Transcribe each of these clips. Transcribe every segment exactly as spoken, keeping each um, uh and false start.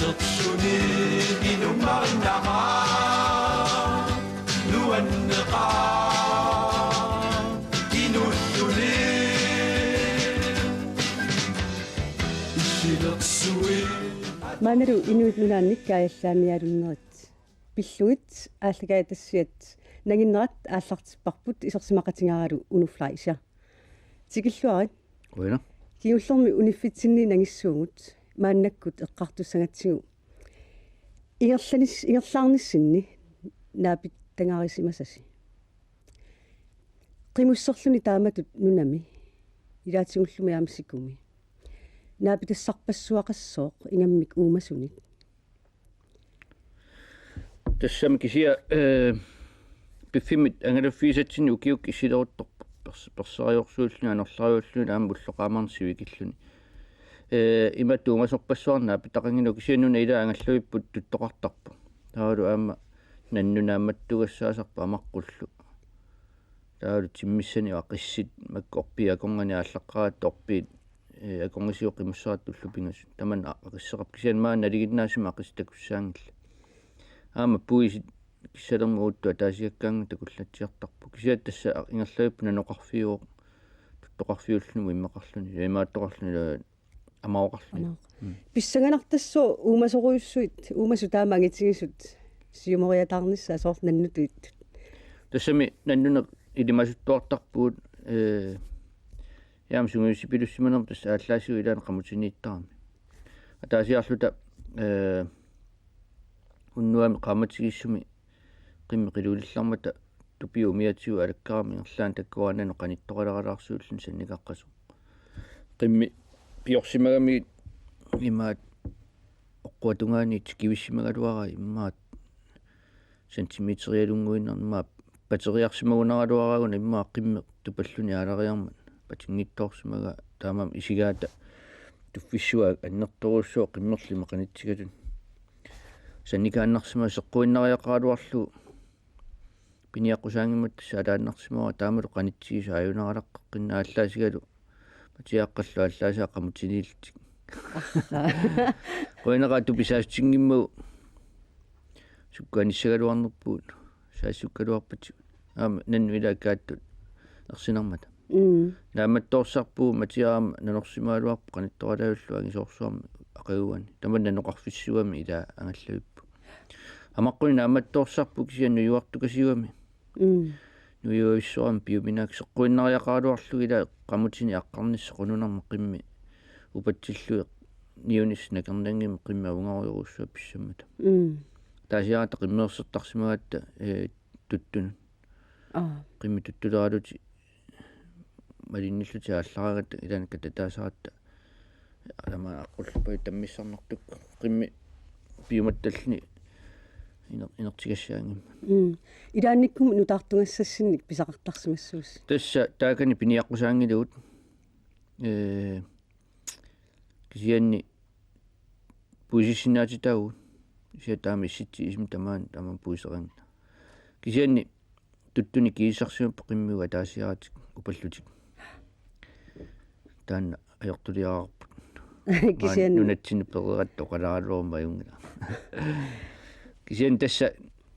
Suni inummarinnaqaaq, nuanneqaaq, inuttuni. Issilersui. Maannalu Inuit Nunaannik kaajallaammialunnerit pillugit aallakaatitassiat nanginnerat aallartipparput isersimaqatigaralu Uno Fleischer. Tikilluarit. Qujanaq. Kingullermi uniffitsinni nangissuugut maannakkut eqqartussagatsigu. Ingerlanis-, ingerlaarnissinni naapittagarisimasasi. Qimusserluni taamatut nunami ilaatigullumi aamma sikumi. Naapitassarpassuaqassooq ingammik uumasunik. Tassami kisianni, eh, piffimmit angalaffigisatsinni ukiukkut issileruttorpoq pers-, perseriorsuulluni anorleriulluni aamma ulloqaamaarneq sivikilluni. Eh, imatut uumasorpassuarnik naapitaqanngilaq kisianni nunap ilaa angallavipput tuttoqartarpoq. Taavalu aamma nannut naammattuugassaasarpoq amaqqullu. Taavalu timmissani aqissit makku orpiit akornanni aallaqqaaratta orpiit, eh, akornisigut qimussaat ullut pingasut. Tamanna aqisseqarpoq kisianni maani nalinginnaasumik aqissit takussaanngillat. Aamma puisit kissalermut uattut ataasiakkaangat takullatsiartarput. Kisianni tassa ingerlavipput nanoqarfiuvoq tuttoqarfiulluni muimmaqarluni, imaattoqarluni, amavoqarluni. Amavoq. Mm. Pissanganartassooq uumasorujussuit, uumasut taama angitigisut siumoriataarnissaat soorlu nannutuittut. Tassami nannuneq ilimasuttuartarpugut, eh, jaam sungiussipilussimanermut tassa aallaassigut ilaanni qamutiniittarami. Ataasiarluta, eh, unnuami qaammatigissumi qimmit qilulilermata tupiumiatigut alakkarami ingerlaannaq takuaannaq qanittoqaleralaarsuulluni sannikaqqasoq. Qimmit piorsimagamigit imaat oqquatungaani tikivissimagaluarai imaat centimeterialunnguinnarni imaat pateriarsimagunaraluaraaguna imaat qimmit tupalluni aalariarmat patinngitsoorsimagaa taamaammat isigaata tuffissuaq annertoorujussuaq qimmerlima qanitsigatut. Sannikaannarsimasoq seqquinnariaqaraluarlugu piniaqqusaanngimmat tassa alaannarsimavara taamalu qanitsigisut aajunaralaqqeqqinnaallaasigalu patiaqqallu aallaasaa qamutiniillutik. Qujanaqaaq tupisaassutinngimmagu sukkanissagaluarnerpugut saassussukkaluarpat aamma nannut ilaa kaattut ersinermata. Mm. Naammattoorsarpugut matiaram nanorsimagaluarpoq qanittoqalaarlugu angisoorsuarmi aqaguani. Tamanna nanoqarfissuami ilaa angallavipput. Amaqquni naammattoorsarput kisianni nujuartukasiugami. Mm. Nujuavissuarami piuminaaksoq seqquinnariaqaraluarlugu ilaa qamutini aqqarnissaq qununarmat qimmit upatsillugit niunissaq nakernanngimmat qimmit avungarujorujussuaq pissammata. Mm. Taasiaratta qimmeersertarsimagatta, eh, tuttunut. Aa. Qimmit tuttuleralutik malinnillutik aallaraangatta ilaanni katataasaratta. Aamma aqqullupaat tammissarnartukkut qimmit piumattalluni iner-, inertigassaanngimmat. Mm. Ilaannikkummi nutaartugassassinnik pisaqartarsimassuusi. Tassa taakani piniaqqusaanngilagut. Eh, kisianni puisissinnaatitaagut. Kisianni taama issitsi isimi tamaani taama puiseqanngilaq. Kisianni tuttunik kiisarsimapput qimmigut ataasiaratik upallutik. Taanna ajortuliararput. Kisianni maani nunatsinni pereeratta oqalaaraluaruma ajunngilaq. Kisianni tassa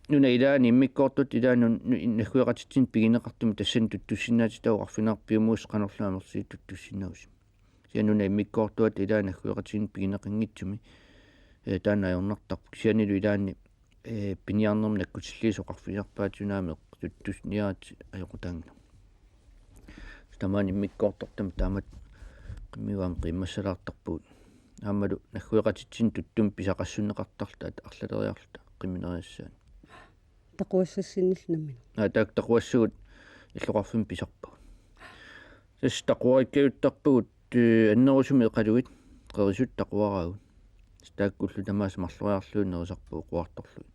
nunap ilaani immikkoortup ilaani nun-, nu-, naggueqatitsinnut pigineqartumi tassani tuttussinnaatitaagut arfineq-pingasoq qanorlu amerlasuut tuttussinnaagussi. Kisianni nunap immikkoortuata ilaanni naggueqatitsinnut pigineqanngitsumi, eh, taanna ajornartarpoq. Kisiannilu ilaanni, eh, piniarnermut nakkutilliisoqarfigiarpaatigut aamma tuttusniaat ajoqutaanngilaq. Tamaani immikkoortortami taamatut qimmigut aamma qiimmassalaartarpugut. Aammalu naggueqatitsinnut tuttumi pisaqassunneqartarluta arlaleriarluta qimmineriassaani. Taquassassinnillu nammineq. Aa, taakku taquassagut illoqarfimmut pisarpagut. Tassa taquarikkajuttarpagut, eh, annerusumik eqaluit, qerisut taquaraagut. Tassa taakku ullut tamaasa marloriarlugit nerisarpagut quartorlugit.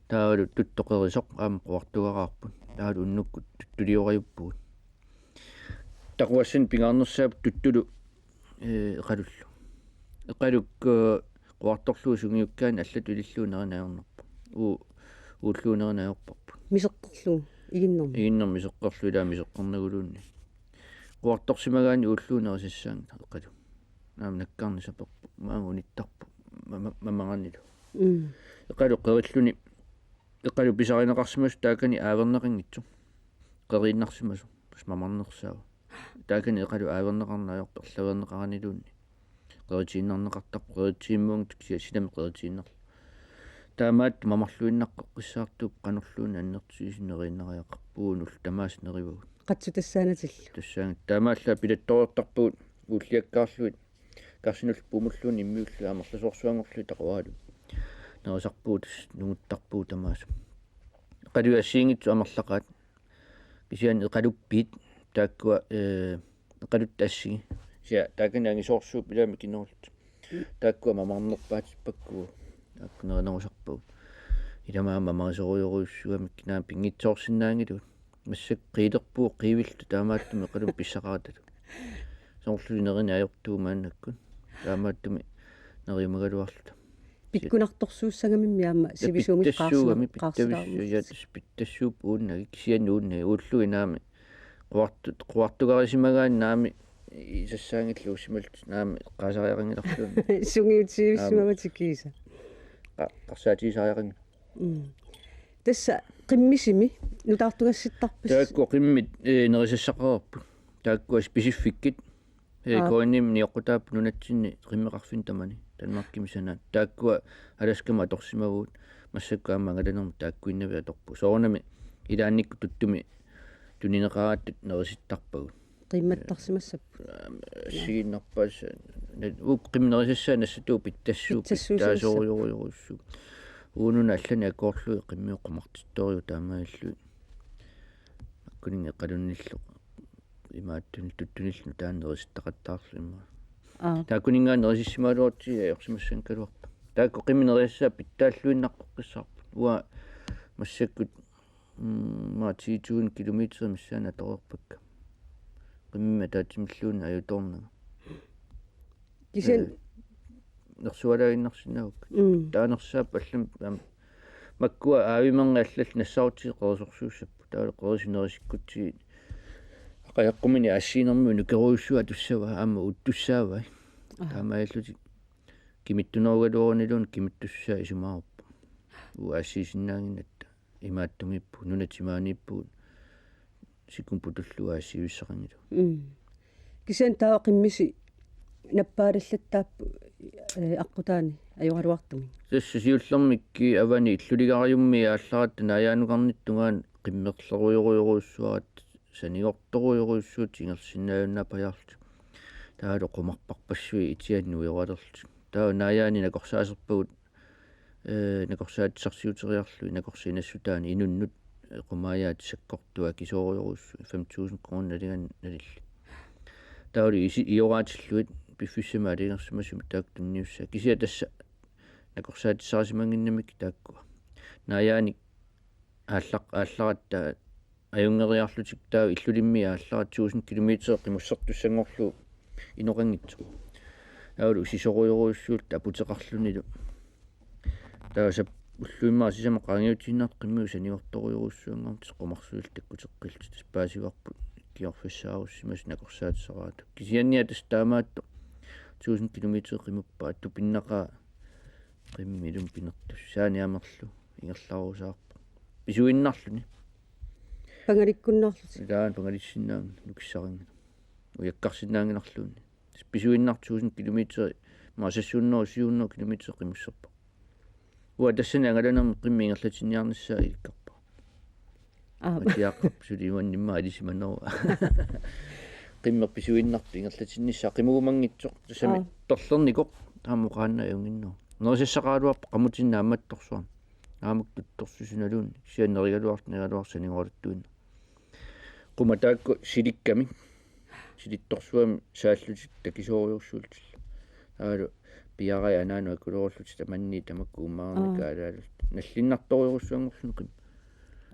Taavalu tuttoq qerisoq aamma quartugaraarput. Taavalu unnukkut tuttuliorajuppugut. Taquassanik pingaarnersaapput tuttulu, eh, eqalullu. Eqaluk, eh, quartorlugu sungiukkaanni allatut ilillugu nerineq ajornarpoq. Uu-, uullugu nerineq ajorparput. Miseqqerlugu, iginnermi. Iginnermi miseqqerlugu ilaa miseqqernaguluunniit. Quartorsimagaanni uullugu nerisassaanngilaq eqaluk. Naamik nakkarneq saperpoq. Maanga unittarpoq. mama-, mamaganilu. Mm. Eqalu qerilluni, eqalu pisarineqarsimasoq taakani aaverneqanngitsoq. Qeriinnarsimasoq, tassa mamarnersaavoq. Taakani eqalu aaverneqarneq ajorpoq perlaverneqaraniluunniit. Qeritiinnarneqartarpoq, qeritiimmuunngitsoq kisianni silami qeritiinnarlugu. Taamaattumik mamarluinnaqqissaartuupput qanorluunniit annertusiisoq neriinnariaqarpugut, ullut tamaasa nerivagut. Qatsutassaanatillu. Tassaanngitsoq. Taamaallaat pilattoreertarpugut uulliakkaarlugit karsinullu puumulluunniit immiullugu amerlasoorsuanngorlugit taqoraalu. Nerisarpugut tassa nunguttarpugut tamaasa. Eqalu assigiinngitsut amerlaqaat. Kisianni eqaluppiit taakkua, ee, eqaluttut assigii. Kisianni taakani angisoorsuupput ilaat mikinerullutik. Taakkua mamarnerpaatippakku. Taakku nerinerusarpagut. Ilami aamma mamarisorujorujussuugamikku naamik pinngitsoorsinnaanngilagut. Massakkut qiilerpugut qiivilluta taamaattumik eqalummi pissaqaratalu. Soorlu nerineq ajortuuvoq maannakkut. Taamaattumik neriumagaluarluta. Pikkunartorsuussagamimmi aamma sivisuumik pittassuugami, qaarsiga-, pittassuugami, qaarsigaarnerlutik. Ja, tassa pittassuupput uunnagit, kisianni uunnagit, uullugu naamik. Quartu-, quartugaarisimagaanni naamik isassaanngillat uussimallutik naamik eqqaasariaqanngilarluunniit. Sungiutsivissimavatit kiisa. Qa-, eqqarsaatigisariaqanngilaq. Mm. Tassa qimmisimi nutaartugassittarpassi? Taakku qimmit, ee, nerisassaqareerput. Taakku spesiffikkit. Ee, aap. K N M-imi nioqqutaapput nunatsinni qimmeqarfinni tamani. Danmarkimi sanaat. Taakkua Alaskami atorsimavugut. Massakkut aamma angalanermut taakkuinnavik atorpugut. Soorunami ilaannikkut tuttumi tunineqaratta nerisittarpagut. Qimmattarsimassapput. Aam, assigiinnarpaassaaq. Uku qimmit nerisassaat nassatuut pittassuupput, pittassuusimassapput, pittaasorujorujorujussuupput. Uununa allani akoorlugit qimmit qumartittorujuuvoq taamaalillugit. Makkuninnga eqalunnillu. Imaattunillu tuttunillu taanna nerisittaqattaarlugu immaqa. Aap. Taakkuninngaanniit nerisissimagaluarutsigit ajorsimassanngikkaluarput. Taakku qimmit nerisassaat pitsaalluinnaqqissaarput. Uanga massakkut, mm, immaqa ti tusind kilometer missaani atoreerpakka. Qimmimmi ataatsimilluunniit ajutoornanga. Kisianni. Ee, nersualaaginnarsinnaagukku. Mm. Taanersaapput allamik, aamma, makkua aavimerngi allallu nassarutsigit qerisorsuussapput. Taavalu qerisit nerisikkutsigit. Aqagu eqquminik aassiinermut nukerujussuaq atussavaa, aamma uuttussaavai. Aha. Taamaalillutik kimittunerugaluaruniluunniit kimittussaa isumaarupput. Uagut aassiisinnaannginnatta. Imaattumiippugut, nunat timaaniippugut, sikumut putullugu aassiivissaqanngilagut. Mm. Kisianni taava qimmisi nappaallattaapput, ee, aqqutaani ajoraluartumik. Tassa siullermik avani illuligarajummi aallaratta naajaanukarnitta tungaanut qimmerlerujorujorujussuaratta sanigortorujorujussuutit ingerlasinnaajunnaappajaarlutik. Taavalu qumarparpassuit itiaannut nuioralerlutik. Taava naajaani nakorsaaserpagut, ee, nakorsaatissarsiuteriarlugit nakorsiinassutaani inunnut, ee, qumaajaat sakkortuut akisoorujorujussuit fem tusind kroner nalinganik nalillit. Taavalu isi-, ioraatillugit piffissami aalajangersimasumi taakku tunniussaat. Kisianni tassa nakorsaatissarisimanngimmat taakkua. Naajaanik aallaq-, aallaratta ajunngeriarlutik taava illulimmi aallarata tusind kilometer qimussertussanngorlugu inoqanngitsoq. Taavalu usisorujorujussuulluta aputeqarlunilu. Taava sap-, ulluimmaaq sisamat qaangiutiinnartut qimmigut sanigortorujorujussuanngortut qumarsuillu takkuteqqillutik tassa paasivarput ikiorfissaarussimasut nakorsaatissaraatut. Kisianni tassa taamaattoq tusind kilometer qimuppaa tupinnaqaaq qimmilumi pinertussaani amerlu ingerlarusaarpoq. Pisuinnarluni. Pangalikkunnaarlutik. Ilaanni pangalissinnaanngilaq nukissarinngilaq. Ujakkarsinnaanngilarluunniit. Pisuinnartoq tusind kilometer, maasassuunneru siunneru kilometer qimusserpoq. Uanga tassani angalanermi qimmit ingerlatinniarnissaa ilikkarpara. Aap. Matiaqqap suli uannimmaa ilisimaneruva. Qimmeq pisuinnartoq ingerlatinnissaa qimugumanngitsoq. Tassami aap. Perlernikoq taama oqaannaa ajunnginneruvoq. Nerisassaqaraluarpoq qamutinni naammattorsuarmi. Aamma tuttorsuunaluunniit. Kisianni nerigaluartoq, nerigaluartoq sanigoralattuinnaq. Qummut taakku silikkamik. Silittorsuarmik saallutik takisoorujussuullutillu. Taavalu piarai anaanut akulerullutik tamanni tamakku uummaarnikkut aalaallutik. Nallinnartorujussuanngorluni qim-.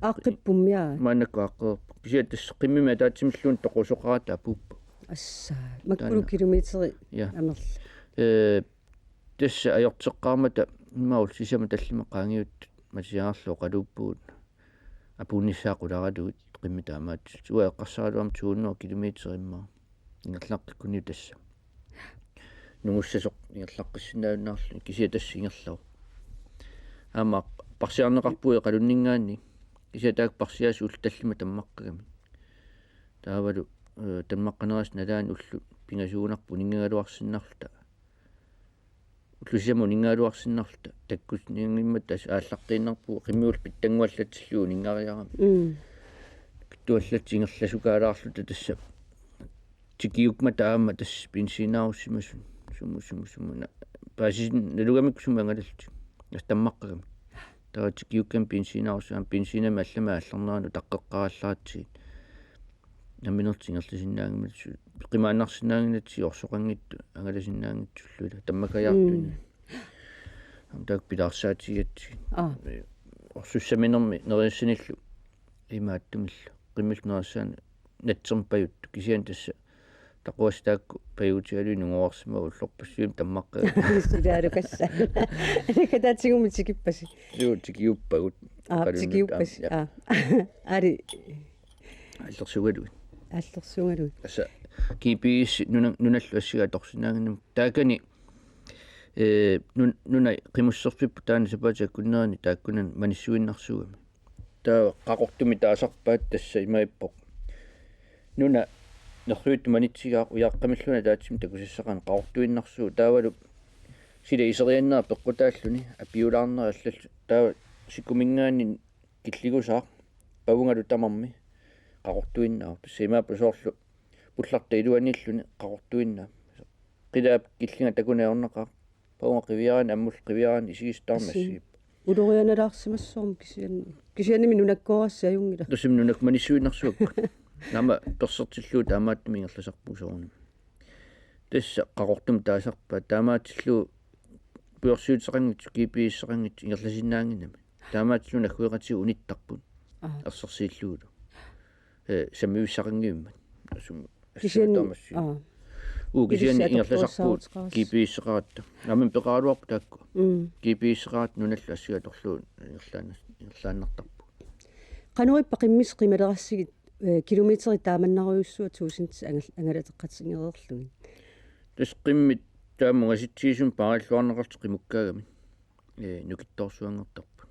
Aaqqippummi aa. Maannakkut aaqqereerpoq. Kisianni tassa qimmimi ataatsimilluunniit toqusoqaratta apuuppoq. Assaa. Makkulu taanna kilometeri. Ja. Amerla. Ee, tassa ajorteqqaarmata imaul sisamat tallimat qaangiuttut masiaarlu oqaluuppugut. Apuunnissaa qularalugit qimmit taamaattutit. Uanga eqqarsaraluarama to hundrede kilometer immaqa. Ingerlaqqikkuniuk tassa. nungussasoq ingerlaqqissinnaajunnaarluni kisianni tassa ingerlavoq. Aamma parsiarneqarpugut Iqalunninngaanniit. Kisianni taakku parsiaasut ullut tallimat tammaqqagamik. Taavalu, eh, tammaqqanerisa nalaani ullut pingasuugunarput uninngagaluarsinnarluta. Ullut sisamat uninngagaluarsinnarluta. Takkussinnaanngimmat tassa aallaqqiinnarpugut qimmit ullut pitsannguallatsillugu uninngariarami. Mm. Tuallat ingerlasukaalaarluta tassa. Tikiukkama taama tassa benzinaarussimasut. Sumu, sumu, sumu. Na-, paasisin nalugamikku sumut angalallutik. Tassa tammaqqagamik. Taava tikiukkama benzinaarussimasut, benzinimik allamik aallarnerani utaqqeqqaarallaratsigit. Nammineq ingerlasinnaanngimmat su-, qimaannarsinnaannginnatsigit orsoqanngitsut, angalasinnaanngitsullu ila. Tammakajaartuinnaq. Mm. Aamma taakku pilaarsaatigigatsigit. Aa. Orsussaminermi nerisassanillu imaattumillu. Qimmillu nerisassaanut natsermik pajuttoq. Kisianni tassa taquassat taakku pajutigalugit nungoreersimapput ullorpassuit tammaqqaat. Silaalukassaat. Alikataatigummi tikippasi. Suu tikiuppagut. Aa, Qalunnut tikiuppasi. Aamma, ja. Aa. Aali. Aallersugalugit. Aallersugalugit. Tassa G P S nuna-, nunallu assiga atorsinnaannginnami. Taakani, eh, nun-, nuna qimusserfipput taanna sapaatip akunnerani taakkunani manissuinnarsuugami. Taava Qaqortumi taasarpaat tassa imaappoq. Nuna nerrivittut manitsigaaq ujaqqamilluunniit ataatsimik takusassaqarani Qaqortuinnarsuuvoq taavalu sila iseriannera peqqutaalluni apiulaarnera allallu taava sikuminngaanniit killigusaaq pavungalu tamarmi Qaqortuinnaavoq. Tassa imaappoq soorlu pullarta iluaniilluni Qaqortuinnaavoq. Qilaap killinga takuneq ajornaqaaq. Pavunga qiviaraanni ammullu qiviaraanni isigisut tamarmik Assi. Assigippoq. Ulorianalaarsimassuarmik kisianni. Kisiannimi nunakkoorassi ajunngilaq. Tassami nunakku manissuinnarsuakka. Naamik persertillugu taamaattumik ingerlasarpugut soorunami. Tassa Qaqortumi taasarpaat taamaatillugu pujorsiuteqanngitsut, G P S-eqanngitsut ingerlasinnaannginnami. Taamaatillugu naggueqatigut unittarput. Aa. Ersersiillugulu. Eh, sammivissaqanngivimmat. Asum-, Kisianni, assuutaarmassi. Aa. Uu, kisianni Ilissi ingerlasarpugut atortussaaruteqarassi. G P S-eqaratta. Aamma peqaraluarput taakku. Mm. G P S-eqaratta nunallu assiga atorlugu ingerlaannas-, ingerlaannartarpugut. Qanorippa qimmit qimalerassigit, eh, kilometerit taamannarujussuaq tuusintit angal-, angalateqatigereerlugit? Tassa qimmit taama ungasitsigisumik paarilluarneqartut qimukkaagamik. Eh, nukittoorsuanngortarput.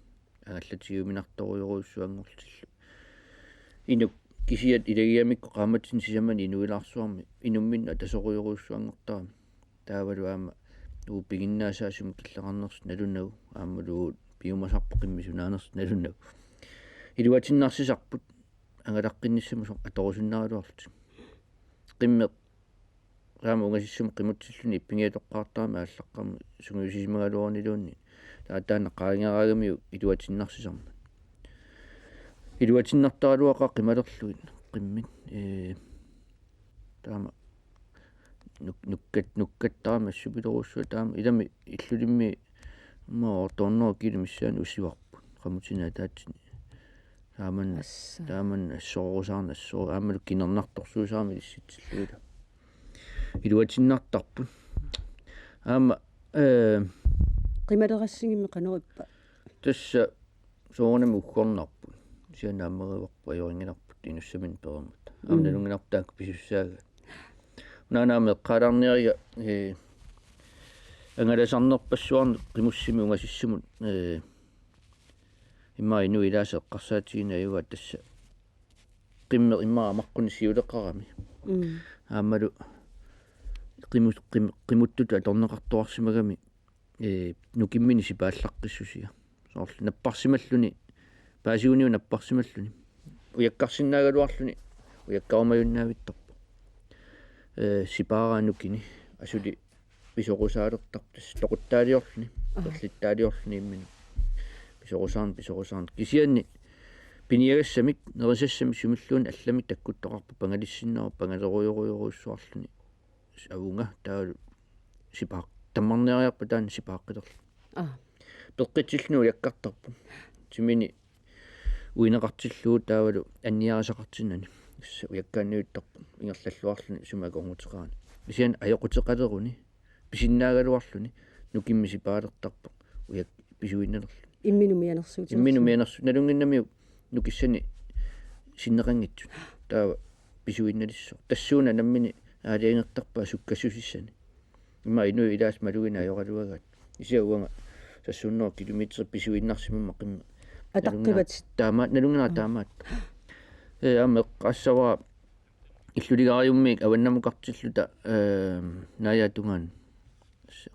Angallatigiuminartorujorujussuanngortillu. Inuk kisiat ilagigamikku qaammatini sisamani inuilaarsuarmi inumminnut atasorujorujussuanngortarami. Taavalu aamma uagut piginnaasaasumik killeqarnersut nalunagu aammalu piumasarpoq qimmit sunaanersut nalunagu. Iluatinnarsisarput angalaqqinnissamut soorlu atorusunnaraluarlutik. Qimmeq taama ungasissumut qimutsilluni ippinngiatoqqaartarami aallaqqaammut sungiusisimagaluaruniluunniit. Taava taanna qaangeraagamiuk iluatinnarsisarmat. Iluatinnartaraluaqaaq qimalerlugit qimmit. Ee, taama nuk-, nukkat-, nukkattarami assupilorujussuaq taama ilami illulimmi aamma otte hundrede kilo missaani usivarput. Qamutini ataatsini. Taamanna, Assa. Taamanna assorujussuarnik assor-, aammalu kinernartorsuusarami ilissitsillugit. Iluatinnartarput. Aamma, eh, Qimalerassigimmi qanorippa? Tassa soorunami uggornarput. Kisianni aamma ajoringilarput inussaminnik pereermat. Aamma Mm. nalunngilarput taakku pisussaagaat. Unaana aamma eqqaalaarniariga, eh, angalasarnerpassuarnik qimussimik ungasissimut, eh, immaqa inuit ilaasa eqqarsaatigineq ajugaat tassa. Qimmeq immaqa aamma qunisiuleqarami. Mm. Aammalu qimu-, qim-, qimuttutut atorneqartuarsimagami, eh, nukimminik sipaallaqqissusia. Soorlu napparsimalluni, paasiguniuk napparsimalluni. Ujakkarsinnaagaluarluni, ujakkarumajunnavittarpoq. Eh, sipaaraa nukini, asuli pisorusaalertarpoq tassa toquttaaliorluni, Aha. perlittaaliorluni imminut. Pisorusaarneq, pisorusaarneq. Kisianni piniagassamik, nerisassamik sumilluunniit allamik takkuttoqarpoq pangalissinnaavoq, pangalerujorujorujussuarluni. Avunga taavalu sipaaq-, tammarniariarpat taanna sipaaqqilerluni. Aa. Peqqitsilluni ujakkartarpoq. Timini uineqartillugu taavalu anniarisaqartinnani. Tassa ujakkaanniuttarpoq ingerlalluarluni sumik akornuteqarani. Kisianni ajoquteqaleruni pisinnaagaluarluni nukimmi sipaalertarpoq ujak-, pisuinnalerluni. Imminut mianersuutit. Imminut mianersu-, nalunnginnamiuk nukissani sinneqanngitsut. Taava pisuinnalissaaq. Tassuuna nammineq aalajangertarpaa sukkassusissani. Ima inuit ilaasa malugineq ajoraluagaat. Kisianni uanga seks hundrede kilometer pisuinnarsimammat qimmit. Ataqqivatit. Taamaat, nalunngilara taamaat. Ee, aamma eqqaassavara illuligaariummiit avannamukartilluta, ee, Naajaata tungaanut.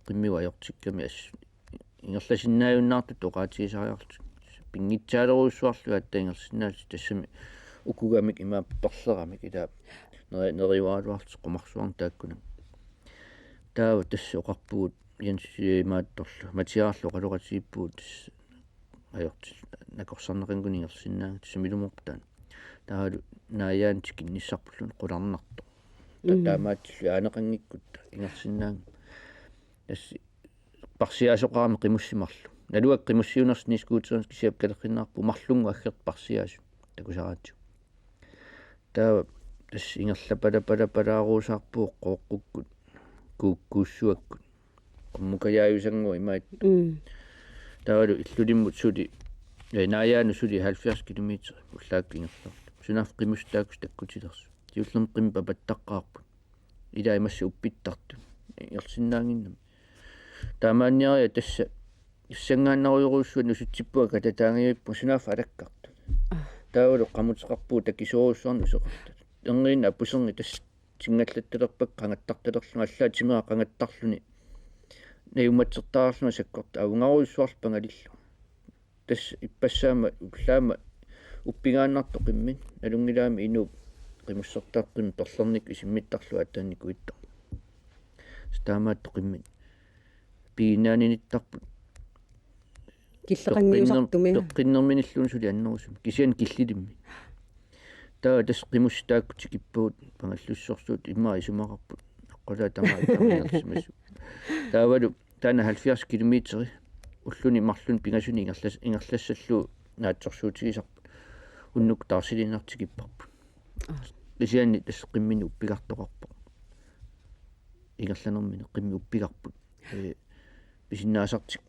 Qimmivut ajortikkami assut ingerlasinnaajunnaartutut oqaatigisariaqartut. Pinngitsaalerujussuarlugit aatsaat ingerlasinnaallutik, tassami ukugamik imaappoq perleramik, ilaa neri-, neriugaluarlutik qumarsuarnik taakkunani. Taava tassa oqarpugut Jens imaattorlu, Matiaarlu oqaloqatigiippugut tassa ajortilluta nakorsarneqannguni ingerlasinnaanngitsoq, sumilumoorpoq taanna. Taavalu Naajaanut tikinnissarpulluunniit qularnartoq. Ta-, mm, taamaatsillugu aaneqanngikkutta ingerlasinnaanngimmat. Tassa parsiaasoqarami qimussit marluk. Naluara qimussiunersoq snescooterinik, kisianni kalerrinneqarpugut marlunnguit aggertut parsiaasut takusaraatigut. Taava tassa ingerlapalapalapalaarusaarpugut Qooqqukkut Kuukkuussuakkut. Qummukajaajusanngooq imaattoq. Mm. Taavalu Illulimmut suli, ee, Naajaanut suli halvfjerds kilometer ullaakkut ingerlaarluta. Sunaaffa qimussit taakku takkutilersut. Siullermik qimmit papattaqqaarput. Ilaa immaqa uppittartut ingerlasinnaannginnami. Taamaanniaria tassa tassanngaannarujorujussuaq nusutsippunga katataangajappunga, sunaaffa alakkartut. Taavalu qamuteqarpugut takisoorujussuarnik nuseqartut. Erniinnaq apuserngit tassa tingallattalerpakka qangattartalerlunga, allaat timera qangattarluni. Najummatsertaarlunga sakkortut avungarujussuarlu pangalillunga. Tassa ippassaammat ullaammat uppigaannartoq qimmit, nalunngilaammi inuup qimussertaa qimmit perlernikkut isimmittarlugu aatsaat nikuittoq. Tassa taamaattoq qimmit piginnaaninittarput. Killeqanngiusartumi. Peqqinner-, peqqinnerminilluunniit suli annerusumik. Kisianni killilimmi. Taava tassa qimussit taakku tikippagut pangallussorsuutit, immaqa isumaqarput. Aqqutaata tamaat tamarsimasut. Taavalu taanna halvfjerds kilometeri ulluni marlunni pingasuni ingerlas-, ingerlassallugu naatsorsuutigisarput. Unnukkut taarsilinartikipparput. Aa. Kisianni tassa qimmini uppigartoqarpoq. Ingerlanermini qimmit uppigarput. Ee, pisinnaasartik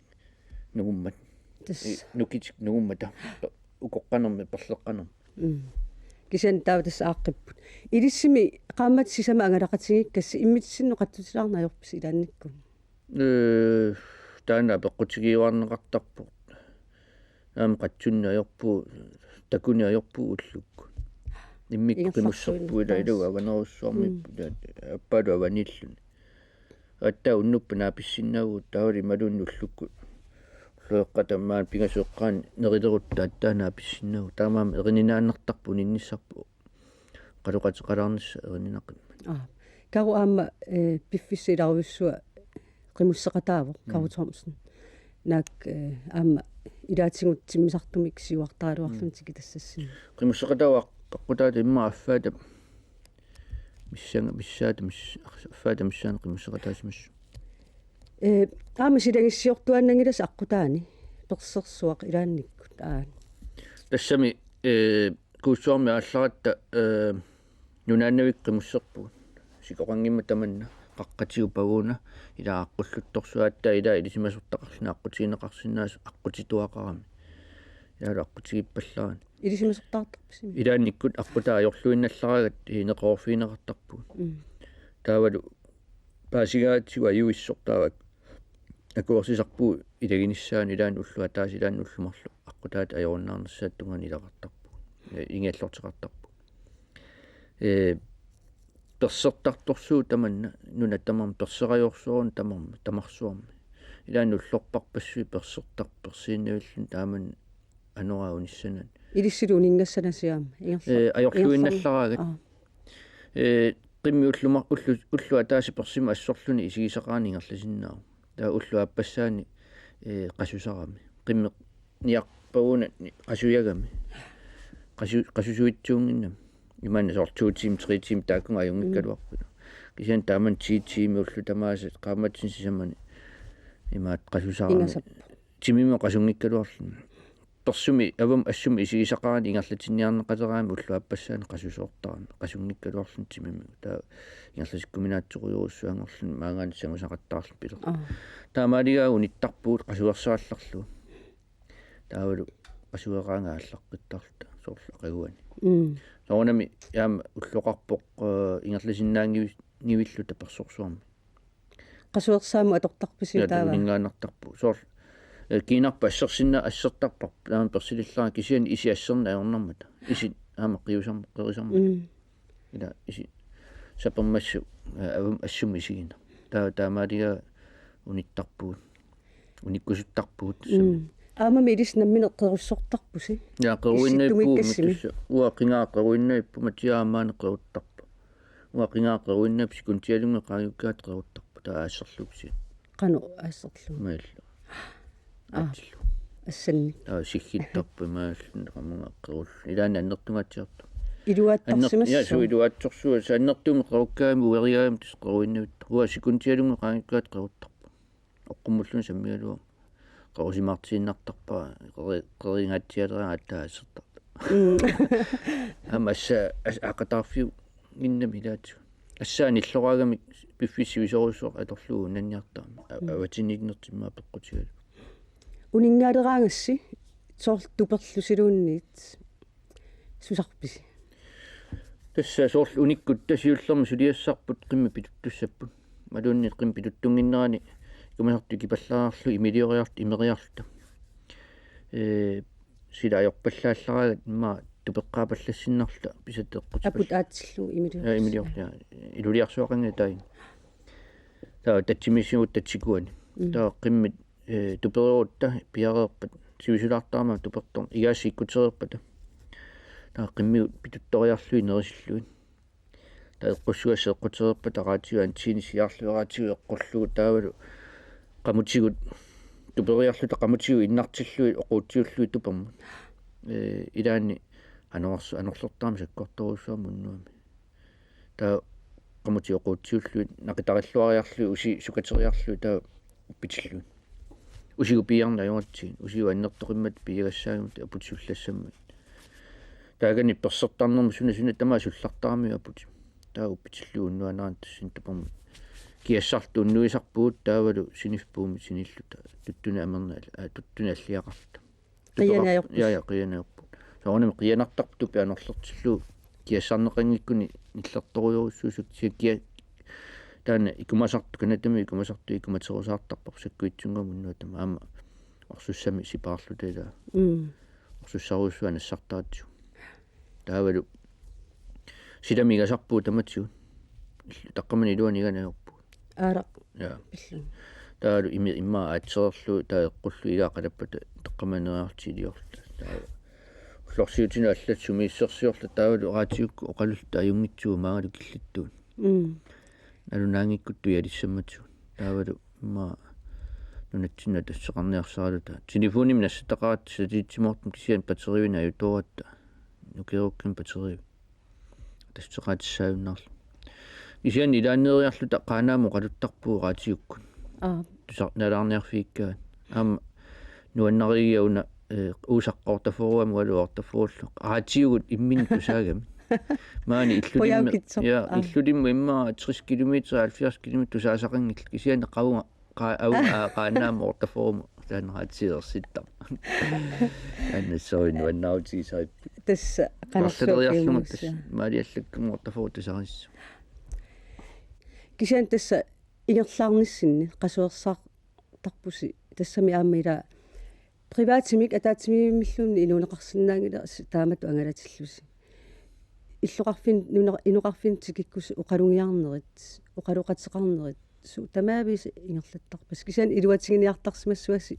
nungummat. Tassa. Ee, nukitik nungummata. Ukoqqanermi, perleqqanermi. Mm. Kisianni taava tassa aaqqipput. Ilissimi qaammatit sisamat angalaqatigiikkassi, immitsinnut qatsutilaarneq ajorpisi ilaannikkut? Ee, taanna apeqqutigiuarneqartarpoq. Aamma qatsunneq ajorpugut, takunneq ajorpugut ullukkut. Immikkut qimusserpugut ilaa, ilugu avanerussuarmiipput, mm, ilaa, aappaalu avaniilluni. Aatsaat unnuppata naapissinnaavugut, taavalu imaluunniit ullukkut. Ulloqeqqata maani pingasut eqqaanni nerilerutta aatsaat naapissinnaavugut. Taamaammat erininaannartarpoq, uninnissarput. Oqaloqateqalaarnissaq erininaqimmat. Aa. Karu aamma, ee, piffissap ilarujussua qimusseqataavoq, mm, Karu Thomsen. Naak, ee, aamma ilaatigut timmisartumik siuartaraluarluni, mm, tikitassassinni. Qimusseqataavoq aqqutaata immaqa affaata missanga-, missaata mis-, affaata missaani qimusseqataasimassaaq. Ee, aamma silagissiortuaannanngilasi aqqutaani persersuaq ilaannikkut, aa. Tassami, ee, Kuussuarmi aallaratta, ee, nunaannavikkut qimusserpugut. Sikoqanngimmat tamanna, qaqqatigut paguuna, ilaa aqqulluttorsuaq aatsaat, ilaa ilisimasortaqarluni aqqutigineqarsinnaasoq aqqutituaqarami. Ilaalu aqqutigippallarani. Ilisimasortaqartarpisi? Ilaannikkut aqqutaa ajorluinnallaraangat, ee, neqeroorfigineqartarpugut. Mm. Taavalu paasigaatigut ajuissortaavak. Akuersisarpugut ilaginissaanut, ilaanni ulloq ataaseq, ilaanni ullut marluk aqqutaata ajorunnaarnissaata tungaanut ilaqartarpugut. Ee, ingiallorteqartarpugut. Ee, persertartorsuuvoq tamanna, nunat tamarmik perserajorsuuvoq tamarmik, tamarsuarmi. Ilaanni ullorparpassuit persertarput persiinnavilluni taamani anoraa unissanatik. Ilissilu uninngassanasi aamma, ingerla-, ee, ajorluinnallaraangat. Aa. Ee, qimmit ulluma-, ullu-, ulloq ataaseq persimut assorluni isigisaqarani ingerlasinnaavoq. Taava ulloq aappassaani, ee, qasusarami. Qimmit niarpaguuna ni-, qasujagami. Qasu-, qasusuitsuunnginnami. Imaanna soorlu to timer, tre timer taakkununnga ajunngikkaluarput. Mm. Kisianni taamani ti timer ullut tamaasa qaammatini sisamani imaattoq qasusarami. Ingasappoq. Timimut qasunngikkaluarluni. Persumik avammut assumik isigisaqarani ingerlatinniarneqaleraangat ulloq aappassaani qasusoortarami. Qasunngikkaluarluni timimut. Taava ingerlatikkuminaatsorujussuanngorluni maanngaanniit sangusaqattaarluni pilerpoq. Aa. Taamaaligaagut unittarpugut qasuersarallarlugu. Taavalu qasueraangat aallaqqittarluta soorlu aqaguani. Mm. Soorunami aamma ulloqarpoq, ee, ingerlasinnaanngivi-, ngivilluta persersuarmi. Qasuersaamut atortarpisi? Ja, taava uninngaannartarpoq. Soorlu, eh, kiinarpa assersinna assertarparput. Taama persilillara kisianni isi asserneq ajornarmata. Isi aamma qiusarm-, qerisarmata. Mm. Ila isi sapermassuk, eh, avammi assummi isigineq. Taava taamaaliga unittarpugut. Unikkusuttarpugut. Mm. Aammami ilissi nammineq qerussortarpusi. Ja, qeruinnavippugut. Issittumi tassimi. Matussa. Uanga qingaa qeruinnavippoq, Mathias aamma maani qeruttarpoq. Uanga qingaa qeruinnavippoq, sekundialunnga qaangiukkaangat qeruttarpoq. Taava asserlugu kisianni. Qanoq asserlugu? Maanna. Aa. Aatsillu. Assannik. Taava siggittarpoq imaallunga qamunga qerullugu. Ilaanni annertungaatsiartoq. Iluaattarsimassaaq. Anner-, ja, suu iluaatsorsuaq. Tassa annertuumik qerukkaangama ueriaamik tassa qeruinnavittoq. Uanga sekundialunnga qaangiukkaangat qeruttarpoq. Oqqummulluunniit sammigaluaruma. Qerusimaartiinnartarpara, qeri-, qerigaatsialeraangat aatsaat assertarpoq. Mm. Aamma assa, as-, aqataarfiunnginnami ilaatigut. Assaat anilloraagami piffissaq sivisoorujussuaq atorlugu unnanniartarami. A-, mm, avatinniitinnertik immaqa peqqutigalugu. Uninngaaleraangassi soorlu tuperlusiluunniit susarpisi? Tassa soorlu unikkutta siullermik suliassarput qimmit pituttussapput. Imaluunniit qimmit pituttunnginnerani ikumasartut ikipallariarlugu imilioriarluta, imeriarluta. Ee, sila ajorpallaallaraangat immaqa tupeqqaapallassinnarluta pisateeqqutipalluta. Aput aatsillugu imiliorluta. Ja, imiliorluta. Iluliarsuaqanngilaq taanna. Taava tatsimiissimagutta tatsikuani. Mm. Taava qimmit, eh, tupereerutta piareerpat, sivisulaartarama tupertorn-, igaassi ikkutereerpata. Taava qimmigut pituttoriarlugit nerisillugit. Taava eqqussugassat eqqutereerpata raatiup antenni siaarlugit raatiup eqqullugu taavalu qamutigut tuperiarluta qamutigut innartillugit oquutsiullugit tupermut. Eh, ilaanni anorersu-, anorlertarami sakkortorujussuarmik unnuami. Taava qamutit oquutsiullugit naqitarilluariarlugit usi sukateriarlugit taava uppitillugit. Usigut piiarneq ajoratsigit, usigut annertoqimmat piiagassaagamik aput sullassammat. Taakani persertarnermi suna suna tamaat sullartarami aput. Taava uppitillugit unnuanerani tassani tupermut. Kiassarluta unnuisarpugut taavalu siniffiup puumit sinilluta. Tuttunik amerna al-, aa, tuttunik alliaqarluta. Qiianajorput. Ja, ja, qiianajorput. Soorunami qiianartarput tupi anorlertillugu kiassarneqanngikkuni nillertorujorujussuusut kisianni kia-, taanna ikumasartut, Canadami ikumasartut ikumaterusaartarparput sakkuitsunnguamik unnuaq tamaat aamma orsussamik sipaarluta ilaa. Mm. Orsussarujussuaq nassartaratsigu. Taavalu silami igasarpugut tamatigut. Illu-, taqqamani iluani iganajorpugut. Aaraq. Ja. Pillun. Taavalu imi-, immaqa aatsereerlugu taava eqqullugu igaa qalappata taqqamani nereerluta iliorluta. Taava ullorsiutinut allat sumiissersiorluta taavalu raatiukkut oqalulluta ajunngitsugut maangalu killittugut. Mm. Nalunaanngikkutta ujalissammatigut. Taavalu immaqa nunatsinnut atasseqarniarsaraluta. Telefonimik nassataqaratta satellittimoortumik kisianni batteriivinik ajutooratta. Nukerukkami batteriivi. Atasseqaatissaajunnaarlugu. Kisianni ilaanneeriarluta Qaanaamut oqaluttarpugut raatiukkut. Aa. Tusarnaalaarniarfigigaanni. Aamma nuannarigiga una, eh, uusaq otteogfyrre-mut alu otteogfyrre-llu. Raatiugut imminnut tusaagami. Maani illulimmut. Pojaukitsoq. Ja, aa, illulimmut immaqa tres kilometer, halvfjerds kilometer tusaasaqanngillat. Kisianni qavunga qa-, au-, aa, Qaanaamut otteogfyrre-mut taanna raatiuersittarpoq. Annassorinuannaarutigisarippoq. Tassa arlaleriarlunga qanarsuupiummuussaa. Tassa maaliallakkumut otteogfyrre tusarissut. Kisianni tassa ingerlaarnissinni qasuersaartarpusi tassami aamma ila privatimik ataatsimiivimmilluunniit inuuneqarsinnaanngilasi taamatut angalatillusi. Illoqarfin-, nuna-, inoqarfinni tikikkusi oqalugiarnerit, oqaloqateqarnerit, suut tamaavisa ingerlattarpasi. Kisianni iluatiginiartarsimassavasi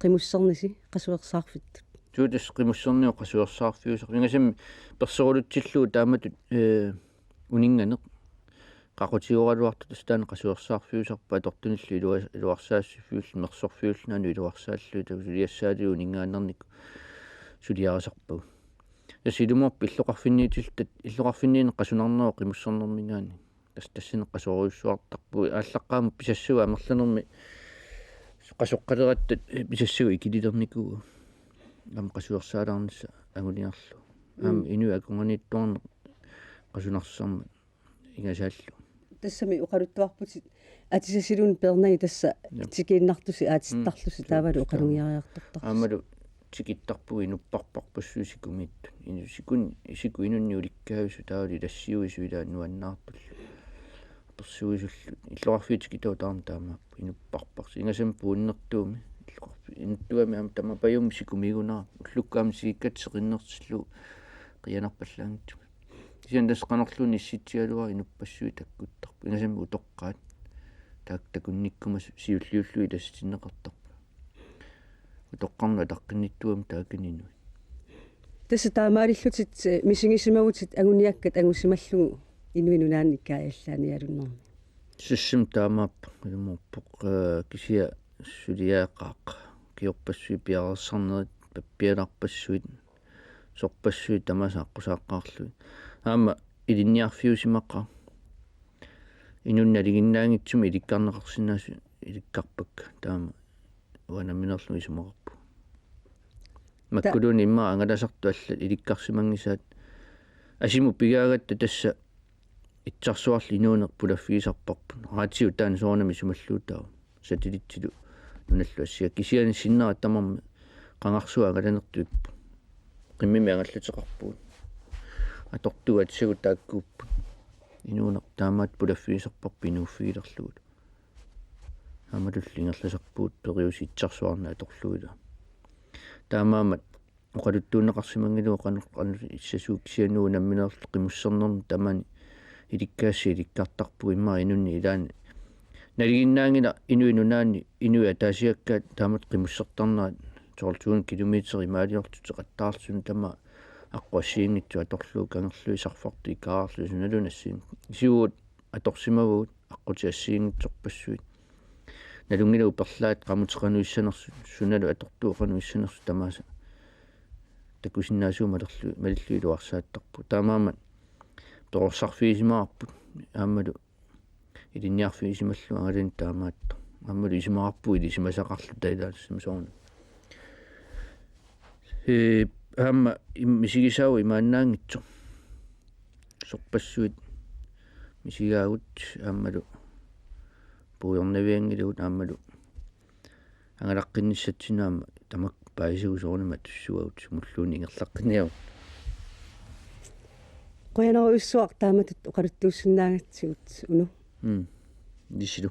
qimussernisi qasuersaarfittut. Suu tassa qimusserniuvoq qasuersaarfiusarfik. Pingasammi perserulutsillugu taamatut, eh, uninnganeq. Qaqutigoraluartoq tassa taanna qasuersaarfiusarpoq atortunillu ilua-, iluarsaassiffiullugu mersorfiullugu naanu iluarsaallugu taava suliassaaliulluni uninngaannarnikkut suliarisarpagut. Tassa ilumoorpoq illoqarfinniitilluta, illoqarfinniineq qasunarneruvoq qimussernerminngaanniit. Tassa tassani qasorujussuartarpugut aallaqqaammut pisassagut amerlanermi qasoqqaleratta pisassagut ikililernikuuagut. Aamma qasuersaalaarnissaq anguniarlugu. Aamma, mm, inuit akornanniittuarneq qasunarsisarmat ingasaallugu. Tassami oqaluttuarputit atisasiluunniit peernagu tassa, ja, tikiinnartusi aatittarlusi, mm, taavalu, ja, oqalugiariartortarlusi. Aammalu tikittarpugut inupparparpassuit sikumiittut. Inu-, sikun-, siku inunnik ulikkaavisut taavalu ilassiuisut ilaa nuannaartullu. Persuisullu illoqarfiit tikitautaa taamaappoq, inupparparsi. Ingasammi puunnertuumi. Illoqarfi-, inuttuami aamma tamapajummik sikumiigunarami. Ullukkaammi siikkat seqinnertillu qianarpallaanngitsumik. Kisianni tassa qanorluunniit issitsigaluara inuppassuit takkuttarput. Ingasammi utoqqaat. Taak-, takunnikkuma siulliullugu ilassitinneqartarput. Utoqqarnut ataqqinnittuami taakani inuit. Tassa taamaalillutit, eh, misigisimavutit anguniakkat angusimallugu Inuit Nunaanni kaajallaanialunnarmi. Tassami taamaappoq, ilumoorpoq, eh, kisianni suliaqaaq. Ukiorpassuit piareersarnerit, pappialarpassuit, sorpassuit tamaasa aqqusaaqqaarlugit. Aamma ilinniarfiusimaqaaq. Inunnut nalinginnaanngitsumik ilikkarneqarsinnaasut ilikkarpakka. Taama uanga nammineerlunga isumaqarpunga. Makkuluunniit immaqa angalasartut allat ilikkarsimanngisaat. Asimut pigaagatta tassa itsarsuarli inuuneq pulaffigisarparput. Radiu taanna soorunami isumalluutaavoq. Satellitsilu nunallu assigaa. Kisianni sinnera tamarmi qangarsuaq angalanertut ippoq. Qimmimi angallateqarpugut. Atortugut atisakut taakkuupput. Inuuneq taamaattut pulaffigisarparput inuuffigilerlugu. Aammalullu ingerlasarpugut periuseq itsarsuarnut atorlugit. Taamaammat oqaluttuunneqarsimanngilagut qanoq, qanoq issasugut, kisianni uagut nammineerluta qimussernermut tamani ilikkagassat ilikkartarpugut immaqa inunnik ilaanni. Nalinginnaanngilaq Inuit Nunaanni inuit ataasiakkaat taamatut qimussertarnerat tolv tusind kilometer imaaliortut teqattaarlutik, suna tamaat aqqut assigiinngitsut atorlugit, kangerlugit, sarfartut ikaararlugit, sunaluunniit assigiinngitsut. Isugut atorsimavagut aqqutit assigiinngitsorpassuit. Nalunngilagut uperlaat qamutit qanoq issanersut, sunalu atortugut qanoq issanersut tamaasa takusinnaasugut malillugit, malillugit iluarsaattarpugut. Taamaammat perorsarfigisimavarput aammalu ilinniarfigisimallugu angalaneq taamaattoq. Aammalu isumaqarpugut ilisimasaqarluta ilaassama soorunami. Ee, aamma im-, misigisaavoq imaannaanngitsoq. Sorpassuit misigaagut aammalu puigornavianngilagut aammalu angalaqqinnissatsinni aamma tamakku paasisagut soorunami atussuagut sumulluunniit ingerlaqqinniagut. Qujanarujussuaq taamatut oqaluttuussinnaagatsigut, Uno. Mm. Ilisilu.